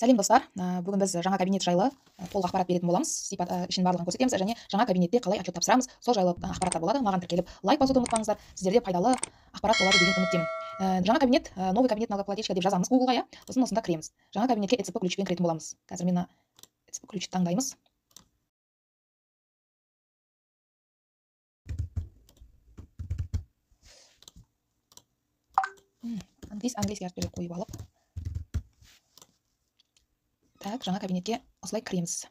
Сәлем, достар. Бүгін біз жаңа кабинет жайлы толық ақпарат беретін боламыз. Сипат ішін барлығын көрсетеміз және жаңа кабинетте қалай отчет тапсырамыз, сол жайлы ақпараттар болады. Маған тіркеліп, лайк басуды ұмытпаңыздар. Сіздерде пайдалы ақпарат болады деген үміттемін. Жаңа кабинет, новый кабинет налогоплательщика деп жазамыз Гуглға, иә. Сосын осында кіреміз. Жаңа кабинетке ЭЦП ключпен кіретін боламыз. Қазір мен ЭЦП ключ таңдаймыз. Английский әріптерді қойып алып. Так, жаңа кабинетке осылай кіреміз.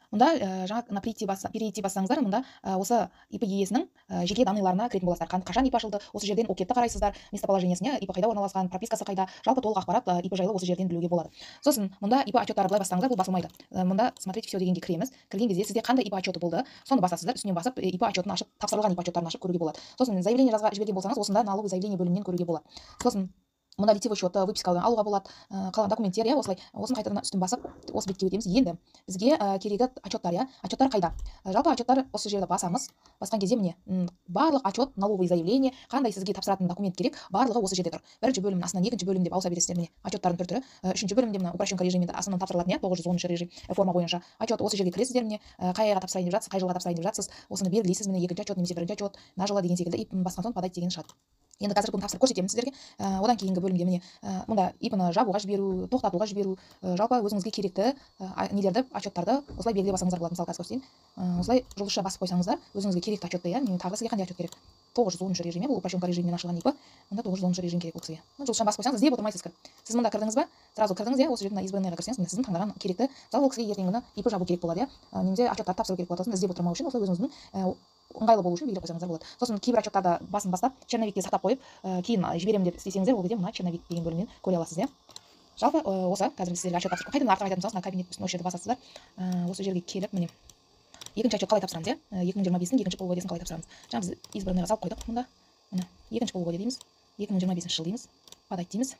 Мұнда жаңа на перейти бассаңыздар, мұнда осы ИП иесінің жеке данныйларына кіретін боласыздар. Қашан ИП ашылды, осы жерден ОКЭД-ті қарайсыздар, местоположениесіне, ИП қайда орналасқан, пропискасы қайда, жалпы толық ақпарат ИП жайлы осы жерден білуге болады. Сосын мұнда ИП отчеттары былай бассаңыздар, бұл басылмайды. Мұнда смотреть все дегенге кіреміз. Кірген кезде сізде қандай ИП отчеты болды, соны басасыздар, үстінен басып ИП отчетін ашып, тапсырылған ИП отчеттарын ашып көруге болады. Сосын заявление жазға жіберген болсаңыз, осында налоговый заявление бөлімінен көруге болады. Сосын мұнда лицевой счеты, выпискаларын алуға болады, қалған документтер, иә, осылай. Осыны қайтадан үстін басып, осы бетке өтеміз. Енді бізге керегі отчеттар, иә. Отчеттар қайда? Жалпы отчеттар осы жерде басамыз. Басқан кезде міне, барлық отчет, налоговый заявление, қандай сізге тапсыратын документ керек, барлығы осы жерде тұр. Бірінші бөлімнің астынан екінші бөлім деп ауыса бересіздер, міне, отчеттардың түр-түрі. Үшінші бөлімде мына упрощенка режимінде астынан тапсырылатын, иә, 910 режим, форма бойынша отчет. Осы жерге кіресіздер, міне, қай айға тапсырайын деп жатсыз, қай жылға тапсырайын деп жатсыз, осыны белгілейсіз, міне, екінші отчет немесе бірінші отчет, мына жылы деген секілді, и басқан соң подать деген шығады. Енді қазір бұны тапсырып көрсетемін сіздерге. Одан кейінгі бөлімде міне, мұнда ИП-ны жабуға жіберу, тоқтатуға жіберу, жалпы өзіңізге керекті нелерді, отчеттарды осылай белгілеп алсаңыздар болады. Мысалы, қазір көрсетейін. Осылай жұлдызша басып қойсаңыздар, өзіңізге керекті отчетты, иә, мен тағы сізге қандай отчет керек? 910 режим, бұл упрощенка режимімен ашылған ИП. Мұнда 910 режим керек ол кісіге. Жұлдызша басып қойсаңыз, іздеп отырмайсыз кіріп. Сіз мұнда кірдіңіз ба? Сразу кірдіңіз, иә, осы жерден избранныйға кірсеңіз, міне сіздің таңдаған керекті, мысалы, ол кісіге ертеңгі күні ИП жабу керек болады, иә, немесе отчеттарды тапсыру керек болады. Сосын іздеп отырмау үшін осылай өзіңіздің ыңғайлы болу үшін белгілеп қойсаңыздар болады. Сосын кейбір отчеттарды басын бастап, черновикке сақтап қойып, кейін жіберемін деп істесеңіздер, ол кезде мына черновик деген бөлімнен көре аласыз, иә. Жалпы осы қазір біз сіздерге отчет тапсырып, қайтадан артқа қайтатын болсаңыз, мына кабинет үстіне осы жерді басасыздар. Осы жерге келіп, міне, екінші отчет қалай тапсырамыз, иә? 2025-тің екінші полугодиесін қалай тапсырамыз? Жаңа біз избранныйға салып қойдық мұнда. Міне, екінші полугодие дейміз, 2025 жыл дейміз, подать дейміз.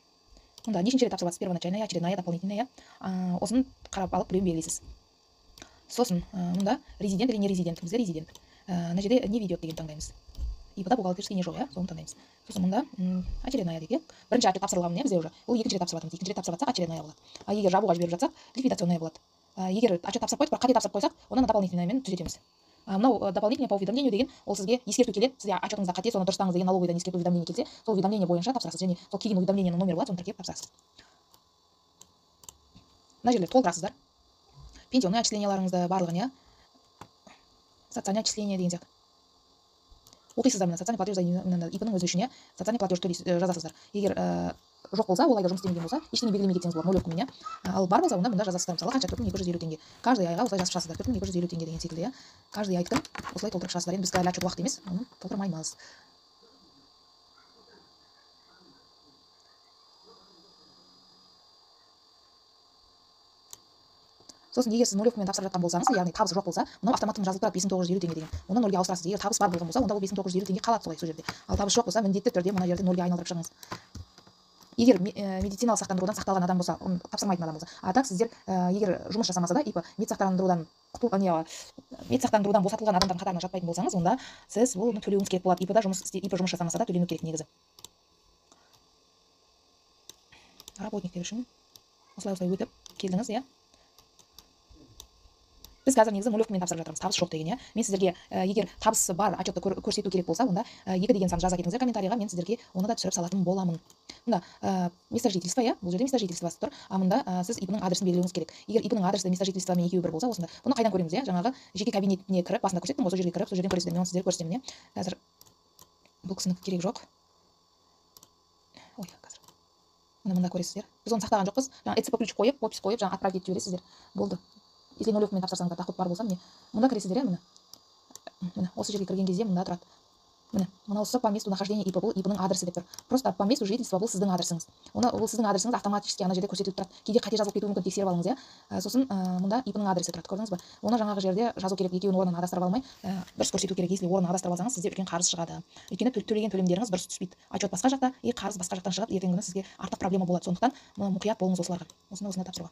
Мұнда нешінші рет тапсырып жатсыз? Первоначальная, очередная, дополнительная, иә. Осыны қарап алып біреуін белгілейсіз. Сосын мұнда резидент или не резидент? Бізде резидент. Мына жерде не ведет деген таңдаймыз. ИП-да бухгалтерский не жоқ, иә, соны таңдаймыз. Сосын мұнда очередная дейік, иә. Бірінші отчет тапсырылған, міне, бізде уже. Бұл екінші рет тапсырып жатырмыз. Екінші рет тапсырып жатсақ, очередная болады. А егер жабуға жіберіп жатсақ, ликвидационная болады. Егер отчет тапсырып қойдық, бірақ қате тапсырып қойсақ, оны дополнительныймен түзетеміз. Мынау дополнительное по уведомлению деген, ол сізге ескерту келеді, сізде отчетыңызда қате, соны дұрыстаңыз деген налоговыйдан ескерту уведомление келсе, сол уведомление бойынша тапсырасыз. Және сол келген уведомлениенің номері болады, соны тіркеп тапсырасыз. Мына жерлерді толтырасыздар. Пенсионный отчисленияларыңызды барлығын, иә. Социальное отчисление деген сияқты. Оқисыздар, мына социальный платеж за ИП-ның өзі үшін, иә, социальный платеж төлейсіз, жазасыздар. Егер жоқ болса, ол айда жұмыс істемеген болса, ештеңе белгілемей кетсеңіз болады, ноль иә. Ал бар болса, онда мұнда жазасыздар. Мысалы, қанша? 4250 теңге. Каждый айға осылай жазып шығасыздар. 4250 теңге деген секілді, иә. Каждый айдікін осылай толтырып шығасыздар. Енді бізге әлі отчет уақыт емес, оны толтырмаймыз. Сосын егер сіз нолевкамен тапсырып жатқан болсаңыз, яғни табыс жоқ болса, мынау автоматтан жазылып тұрады 5950 теңге деген. Оны нольге ауыстырасыз. Егер табыс бар болған болса, онда ол 5950 теңге қалады солай сол жерде. Ал табыс жоқ болса, міндетті түрде мына жерде нольге айналдырып шығыңыз. Егер медициналық сақтандырудан сақталған адам болса, оны тапсырмайтын адам болса, а так сіздер егер жұмыс жасамаса да, ИП медсақтандырудан босатылған адамдардың қатарына жатпайтын болсаңыз, онда сіз оны төлеуіңіз керек болады. ИП-да жұмыс істе, ИП жұмыс жасамаса да төлену керек негізі. Работниктер үшін осылай өтіп келдіңіз, иә. Біз қазір негізі нулевкамен тапсырып жатырмыз, табыс жоқ деген, иә. Мен сіздерге егер табысы бар отчетты көрсету керек болса, онда 2 деген сан жаза кетіңіздер комментарийға, мен сіздерге оны да түсіріп салатын боламын. Мында место жительства, иә, бұл жерде место жительствосы тұр. А мында сіз ИП-ның адресін белгілеуіңіз керек. Егер ИП-ның адресі место жительствомен екеуі бір болса, осында. Бұны қайдан көреміз, иә? Жаңағы жеке кабинетіне кіріп, басында көрсеттім ғой, сол жерге кіріп, сол жерден көресіздер. Мен оны сіздерге көрсетемін, иә. Қазір бұл кісінікі керек жоқ. Ой, қазір. Міне мында көресіздер. Біз оны сақтаған жоқпыз. Жаңа ЭЦП ключ қойып, подпись қойып, жаңа отправить етіп жібересіздер. Болды. Если нулевкамен тапсырсаңыздар, доход бар болса, міне, мұнда кіресіздер, иә, міне. Міне, осы жерге кірген кезде мұнда тұрады. Міне, мынаусы по месту нахождения ИП, бұл ИП-ның адресі деп тұр. Просто по месту жительства бұл сіздің адресіңіз. Оны, ол сіздің адресіңіз автоматически ана жерде көрсетіліп тұрады. Кейде қате жазылып кетуі мүмкін, тексеріп алыңыз, иә. Сосын мұнда ИП-ның адресі тұрады, көрдіңіз ба? Оны жаңағы жерде жазу керек, екеуінің орнын адастырып алмай, дұрыс көрсету керек. Если орнын адастырып алсаңыз, сізде үлкен қарыз шығады. Өйткені төлеген төлемдеріңіз дұрыс түспейді. Отчет басқа жақта, и қарыз басқа жақтан шығып, ертеңгі күні сізге артық проблема болады. Сондықтан мұқият болыңыз осыларға. Осыны осында тапсыруға.